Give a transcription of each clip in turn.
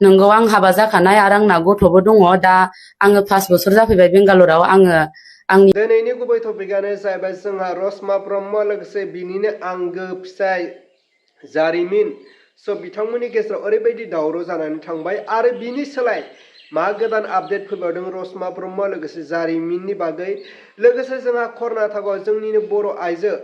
नंगौ आं हाबा जाखानाय आरो आंना गथ'बो दङ दा आङो 5 बोसोर जाफैबाय बेंगालराव आङो आंनि दिनैनि गुबै टपिकआनो जाहैबाय जोंहा रसमा ब्रह्म लोगोसे बिनिनो आंगो फिसाय जारिमिन स' बिथांमोननि गेजेराव ओरैबायदि दावराव जानानै थांबाय आरो बिनि सोलाय मा गोदान आपडेट फैबावदों रसमा ब्रह्म लोगोसे जारिमिननि बागै लोगोसे जोंहा कर्नाटकआव जोंनिनो बर' आइजो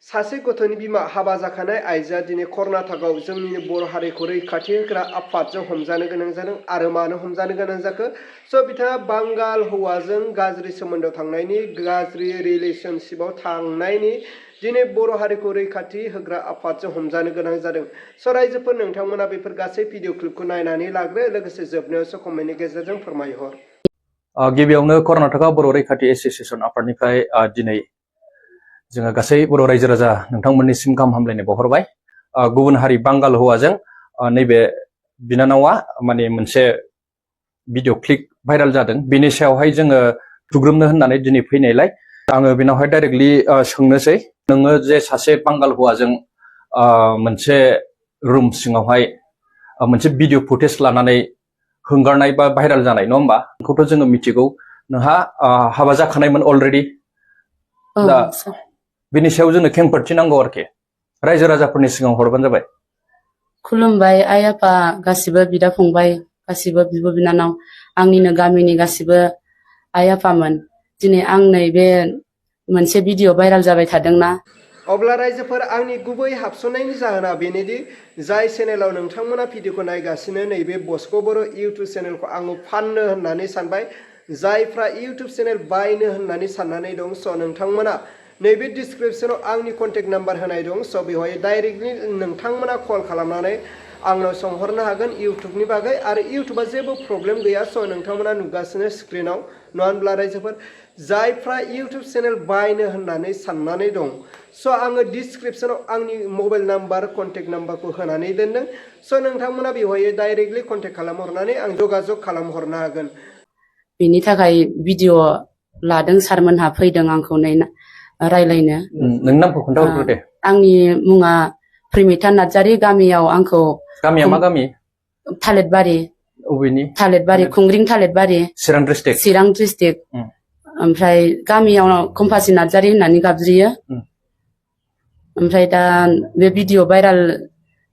सासे गथ'नि बिमा हाबा जाखानाय आइजोआ दिनै कर्नाटकआव जोंनिनो बर' हारिखौ रैखाथि होग्रा आफादजों हमजानो गोनां जादों आरो मानो हमजानो गोनां जाखो स' बिथाङा बांगाल हौवाजों गाज्रि सोमोन्दोआव थांनायनि गाज्रि रिलेशनशिपआव थांनायनि दिनै बर' हारिखौ रैखाथि होग्रा आफादजों हमजानो गोनां जादों स' रायजोफोर नोंथांमोना बेफोर गासै भिडिअ क्लिपखौ नायनानै लाग्रो लोगोसे जोबनायावसो कमेन्टनि गेजेरजों फोरमायहर। गिबियावनो कर्नाटका बर' रैखाथि एस'सिएशन आफादनिफ्राय दिनै जोङो गासै बर' रायजो राजा नोंथांमोननिसिम गाहाम हामलायनाय बावहरबाय। गुबुन हारि बांगाल हौवाजों नैबे बिनानावा माने मोनसे भिडिअ क्लिप भाइराल जादों बेनि सायावहाय जोङो थुग्रोमनो होननानै दिनै फैनायलाय आङो बेनावहाय डाइरेक्टलि सोंनोसै नोङो जे सासे बांगाल हौवाजों मोनसे रुम सिङावहाय मोनसे भिडिअ फुटेज लानानै हंगारनाय बा भाइराल जानाय नङा होमबा बेखौथ' जोङो मिथिगौ नोंहा हाबा जाखानायमोन अलरेडि दा बेनि सायाव जोंनो खेंफोरथि नांगौ आरोखि रायजो राजाफोरनि सिगाङाव हरबानो जाबाय। खुलुमबाय आइ आफा गासिबो बिदा फंबाय गासिबो बिब' बिनानाव आंनिनो गामिनि गासिबो आइ आफामोन दिनै आं नैबे मोनसे भिडिअ भाइराल जाबाय थादोंना अब्ला रायजोफोर आंनि गुबै हाबसननायनि जाहोना बेनोदि जाय चेनेलाव नोंथांमोना भिडिअखौ नायगासिनो नैबे बस्क' बर' इउटुब चेनेलखौ आङो फाननो होननानै सानबाय जायफ्रा इउटुब चेनेल बायनो होननानै साननानै दं स' नोंथांमोना नैबे डिसक्रिपसनाव आंनि कन्टेक्ट नाम्बार होनाय दं स' बेवहाय डाइरेक्टलि नोंथांमोना कल खालामनानै आंनाव सोंहरनो हागोन इउटुबनि बागै आरो इउटुबा जेबो प्रब्लेम गैया स' नोंथांमोना नुगासिनो स्क्रिनाव नङा होनब्ला रायजोफोर जायफ्रा इउटुब चेनेल बायनो होननानै साननानै दं स' आङो डिसक्रिपसनाव आंनि मबाइल नाम्बार कन्टेक्ट नाम्बारखौ होनानै दोनदों स' नोंथांमोना बेवहाय डाइरेक्टलि कन्टेक्ट खालामहरनानै आं जगाजग खालामहरनो हागोन। बेनि थाखाय भिडिअ लादों सारमोनहा फैदों आंखौ रायलायनो। नोंनि नामखौ खोन्थाहरग्रो दे। आंनि मुङा प्रिमिता नार्जारी गामियाव आंखौ गामिया मा गामि? थालिरबारि। अबेनि? थालिरबारि खुंग्रिं थालिरबारि चिरां डिस्ट्रिक्ट। चिरां डिस्ट्रिक्ट। ओमफ्राय गामियाव कम्पासि नार्जारी होननानै गाबज्रियो। ओमफ्राय दा बे भिडिअ भाइराल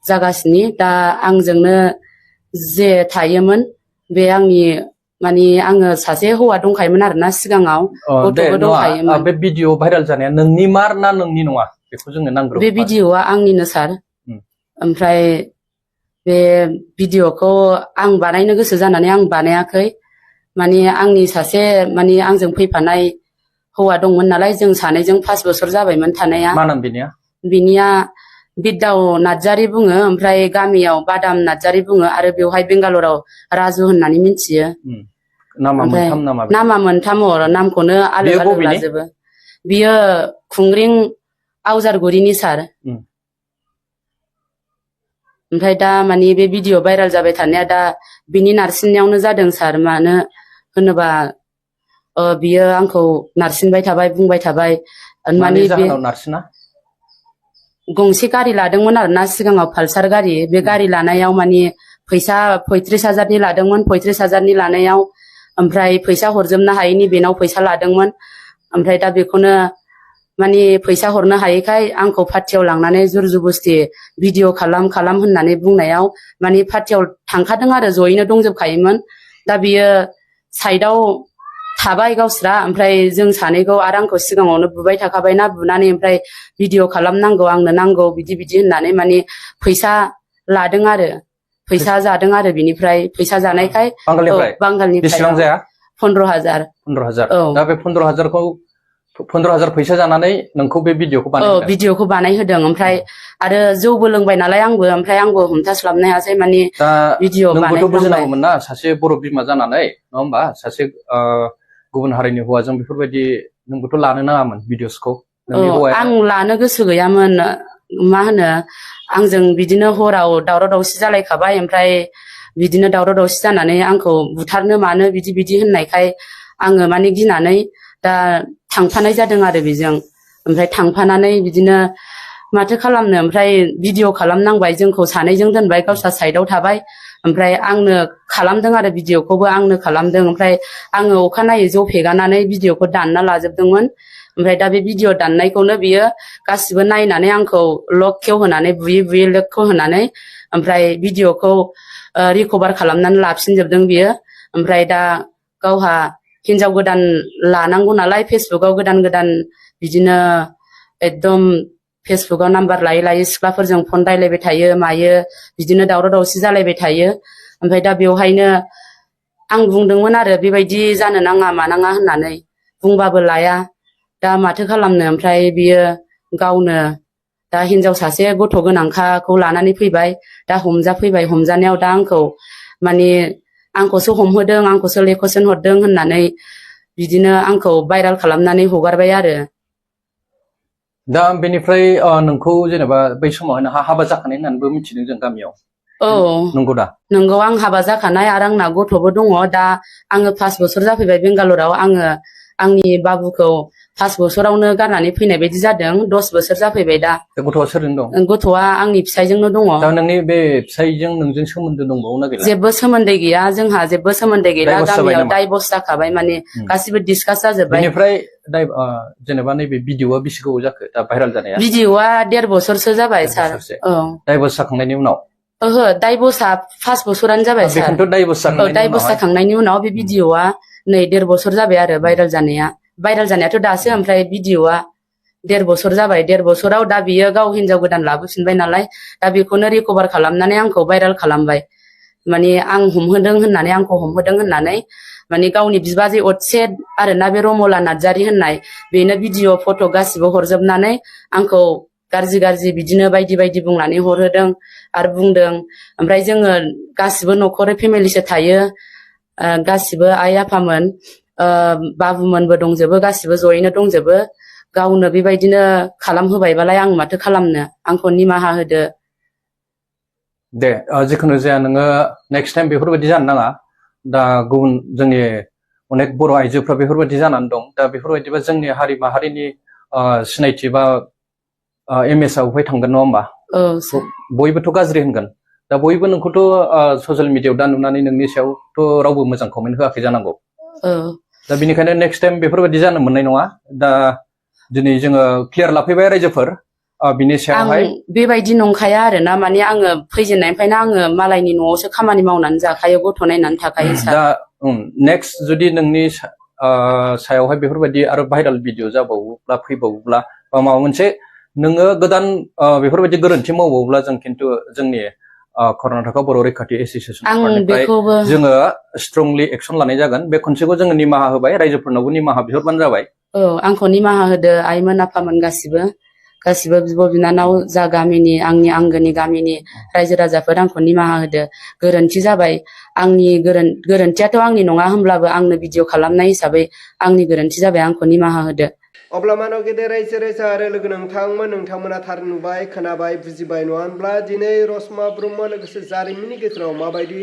जागासिनो दा आंजोंनो जे थायोमोन बे आंनि माने आङो सासे हौवा दंखायोमोन आरोना सिगाङाव गथ'बो दंखायोमोन। बे भिडिअ भाइराल जानाया नोंनि मार ना नोंनि नङा बेखौ जोंनो नांगौ। बे भिडिअआ आंनिनो सार। ओमफ्राय बे भिडिअखौ आं बानायनो गोसो जानानै आं बानायाखै माने आंनि सासे माने आंजों फैफानाय हौवा दंमोन नालाय जों सानैजों 5 बोसोर जाबायमोन थानाया। मा नाम बिनिया? बिनिया बिद्दाव नार्जारी बुङो ओमफ्राय गामियाव बादाम नार्जारी बुङो आरो बेवहाय बेंगालराव राजु होननानै मिथियो। नामा मोनथाम नामखौनो आलु आलु लाजोबो। बियो खुंग्रिं आवजारगुरिनि सार। ओमफ्राय दा माने बे भिडिअ भाइराल जाबाय थानाया दा बिनि नारसिननायावनो जादों सार मानो होनोबा बियो आंखौ नारसिनबाय थाबाय बुंबाय थाबाय माने बे गंसे गारि लादोंमोन आरोना सिगाङाव पालसार गारि बे गारि लानायाव माने फैसा 35,000नि लादोंमोन 35,000नि लानायाव ओमफ्राय फैसा हरजोबनो हायैनि बेनाव फैसा लादोंमोन ओमफ्राय दा बेखौनो माने फैसा हरनो हायैखाय आंखौ पार्टियाव लांनानै जुरजुबस्ति भिडिअ खालाम होननानै बुंनायाव माने पार्टियाव थांखादों आरो जयैनो दंजोबखायोमोन दा बियो साइडआव थाबाय गावस्रा ओमफ्राय जों सानैखौ आरो आंखौ सिगाङावनो बुबाय थाखाबायना बुनानै ओमफ्राय भिडिअ खालामनांगौ आंनो नांगौ बिदि होननानै माने फैसा लादों आरो फैसा जादों आरो बिनिफ्राय फैसा जानायखाय बांगालनिफ्राय 15,000 औ दा बे 15,000 फैसा जानानै नोंखौ बे भिडिअखौ बानायहोदों। भिडिअखौ बानायहोदों ओमफ्राय आरो जौबो लोंबाय नालाय आंबो हमथास्लाबनो हायासै माने भिडिअ नोंबोथ' बुजिनांगौमोन ना सासे बर' बिमा जानानै नङा होमबा सासे गुबुन हारिनि हौवाजों बेफोरबायदि नोंबोथ' लानो नाङामोन भिडिअसखौ। आं लानो गोसो गैयामोन मा होनो आंजों बिदिनो हराव दावराव दावसि जालायखाबाय ओमफ्राय बिदिनो दावराव दावसि जानानै आंखौ बुथारनो मानो बिदि होननायखाय आङो माने गिनानै दा थांफानाय जादों आरो बेजों ओमफ्राय थांफानानै बिदिनो माथो खालामनो ओमफ्राय भिडिअ खालामनांबाय जोंखौ सानैजों दोनबाय गावसा साइडआव थाबाय ओमफ्राय आंनो खालामदों आरो भिडिअखौबो आंनो खालामदों ओमफ्राय आङो अखानायै ज' फेगानानै भिडिअखौ दानना लाजोबदोंमोन ओमफ्राय दा बे भिडिअ दाननायखौनो बियो गासिबो नायनानै आंखौ लक खेवहोनानै बुयै लक खेवहोनानै ओमफ्राय भिडिअखौ रिकभार खालामनानै लाफिनजोबदों बियो ओमफ्राय दा गावहा हिनजाव गोदान लानांगौ नालाय फेसबुकाव गोदान बिदिनो एकदम फेसबुकाव नाम्बार लायै सिख्लाफोरजों फन रायलायबाय थायो मायो बिदिनो दावराव दावसि जालायबाय थायो ओमफ्राय दा बेवहायनो आं बुंदोंमोन आरो बेबायदि जानो नाङा मानाङा होननानै बुंबाबो लाया दा माथो खालामनो ओमफ्राय बियो गावनो दा हिनजाव सासे गथ' गोनांखाखौ लानानै फैबाय दा हमजाफैबाय हमजानायाव दा आंखौ माने आंखौसो हमहोदों आंखौसो लेखसन हरदों होननानै बिदिनो आंखौ भाइरेल खालामनानै हगारबाय आरो दा बेनिफ्राय नोंखौ जेनेबा बै समावहाय हाबा जाखानाय होननानैबो मिथिदों जों गामियाव औ नंगौ दा नंगौ आं हाबा जाखानाय आरो आंना गथ'बो दङ दा आङो 5 बोसोर जाफैबाय बेंगालराव आङो आंनि बाबुखौ 5 बोसोरावनो गारनानै फैनाय बायदि जादों 10 बोसोर जाफैबाय दा गथ'आ सोरजों दं गथ'आ आंनि फिसायजोंनो दङ दा नोंनि बे फिसायजों नोंजों सोमोन्दो दंबावोना गैला जेबो सोमोन्दै गैया जोंहा जेबो सोमोन्दै गैला डाइभर्स जाबाय गामियाव नामा डाइभर्स जाखाबाय माने गासिबो डिसकास जाजोब्बाय बेनिफ्राय जेनेबा नैबे भिडिअआ बेसे गोबाव जाखो दा भाइरेल जानाया भिडिअआ 1.5 बोसोरसो जाबाय सार औ डाइभर्स जाखांनायनि उनाव ओहो डाइभर्सआ 5 बोसोरानो जाबाय सार बेखौथ' डाइभर्स जाखांनायनि उनाव बे भिडिअआ नै 1.5 बोसोर जाबाय आरो भाइरेल जानायाथ' दासो ओमफ्राय भिडिअआ 1.5 बोसोर जाबाय 1.5 बोसोराव दा बियो गाव हिनजाव गोदान लाबोफिनबाय नालाय दा बेखौनो रिकभार खालामनानै आंखौ भाइरेल खालामबाय माने आंखौ हमहोदों होननानै माने गावनि बिबाजै असे आरोना बे रमला नार्जारि होननाय बेनो भिडिअ फट' गासिबो हरजोबनानै आंखौ गाज्रि बिदिनो बायदि बुंनानै हरहोदों आरो बुंदों ओमफ्राय जोङो गासिबो न'खरै फेमिलिसो थायो गासिबो आइ आफामोन बाबुमोनबो दंजोबो गासिबो जयैनो दंजोबो गावनो बेबायदिनो खालामहोबायबालाय आं माथो खालामनो आंखौ निमाहा होदो दे जिखुनु जाया नोङो नेक्स्ट टाइम बेफोरबायदि जानो नाङा दा गुबुन जोंनि अनेक बर' आइजोफ्रा बेफोरबायदि जानानै दं दा बेफोरबायदिबा जोंनि हारि माहारिनि सिनायथि बा इमेजआ उफाय थांगोन नङा होमबा बयबोथ' गाज्रि होनगोन दा बयबो नोंखौथ' ससियेल मिडियायाव दा नुनानै नोंनि सायावथ' रावबो मोजां कमेन्ट होआखै जानांगौ दा बेनिखायनो नेक्स्ट टाइम बेफोरबायदि जानो मोननाय नङा दा दिनै जोङो क्लियार लाफैबाय रायजोफोर बिनि सायावहाय आं बेबायदि नंखाया आरोना माने आङो फैजेननायनिफ्रायनो आङो मालायनि न'आवसो खामानि मावनानै जाखायो गथ' नायनानै थाखायो दा नेक्स्ट जुदि नोंनि सायावहाय बेफोरबायदि आरो भाइरेल भिडिअ जाबावोब्ला फैबावोब्ला बा माबा मोनसे नोङो गोदान बेफोरबायदि गोरोन्थि मावबावोब्ला जों खिन्थु जोंनि कर्नाटका बर' रैखाथि एस'सियेसननिफ्राय जोङो स्ट्रंलि एक्सन लानाय जागोन बे खनसेखौ जोङो निमाहा होबाय रायजोफोरनावबो निमाहा बिहरबानो जाबाय औ आंखौ निमाहा होदो आइमोन आफामोन गासिबो बिब' बिनानाव जा गामिनि आंनि आंगोनि गामिनि रायजो राजाफोर आंखौ निमाहा होदो गोरोन्थि जाबाय आंनि गोरोन्थियाथ' आंनि नङा होमब्लाबो आंनो भिडिअ खालामनाय हिसाबै आंनि गोरोन्थि जाबाय आंखौ निमाहा होदो अब्ला मानव गेदेर रायजो राजा आरो लोगो नोंथांमोना थार नुबाय खोनाबाय बुजिबाय नङा होनब्ला दिनै रसमा ब्रह्म लोगोसे जारिमिननि गेजेराव माबायदि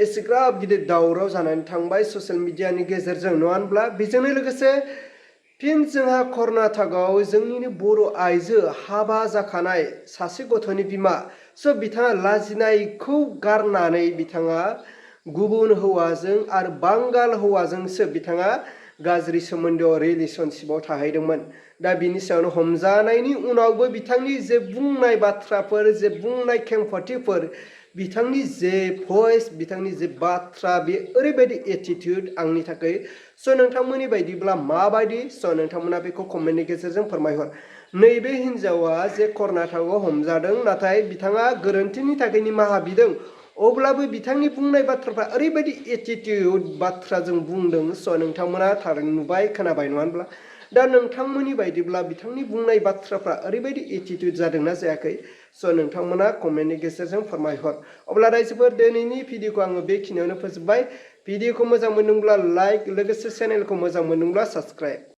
एसेग्राब गिदिर दावराव जानानै थांबाय ससियेल मिडियानि गेजेरजों नङा होनब्ला बेजोंनो लोगोसे फिन जोंहा कर्नाटकआव जोंनिनो बर' आइजो हाबा जाखानाय सासे गथ'नि बिमा बिथाङा लाजिनायखौ गारनानै बिथाङा गुबुन हौवाजों आरो बांगाल हौवाजोंसो बिथाङा गाज्रि सोमोन्दोआव रिलेशनशिपआव थाहैदोंमोन दा बिनि सायावनो हमजानायनि उनावबो बिथांनि जे बुंनाय बाथ्राफोर जे बुंनाय खेंफोरथिफोर बिथांनि जे भइस बिथांनि जे बाथ्रा बे ओरैबायदि एटिटिउड आंनि थाखाय नोंथांमोननि बायदिब्ला माबायदि नोंथांमोना बेखौ कमेन्टनि गेजेरजों फोरमायहर नैबे हिन्जावा जे कर्नाटकआव हमजादों नाथाय बिथाङा गोरोन्थिनि थाखाय निमाहा बिदों अब्लाबो बिथांनि बुंनाय बाथ्राफ्रा ओरैबायदि एटिटिउड बाथ्राजों बुंदों नोंथांमोना थार नुबाय खोनाबाय नङा होनब्ला दा नोंथांमोननि बायदिब्ला बिथांनि बुंनाय बाथ्राफ्रा ओरैबायदि एटिटिउड जादोंना जायाखै नोंथांमोना कमेन्टनि गेजेरजों फोरमायहर अब्ला रायजोफोर दिनैनि भिडिअखौ आङो बेखिनियावनो फोजोबबाय भिडिअखौ मोजां मोनदोंब्ला लाइक लोगोसे चेनेलखौ मोजां मोनदोंब्ला साबस्क्राइब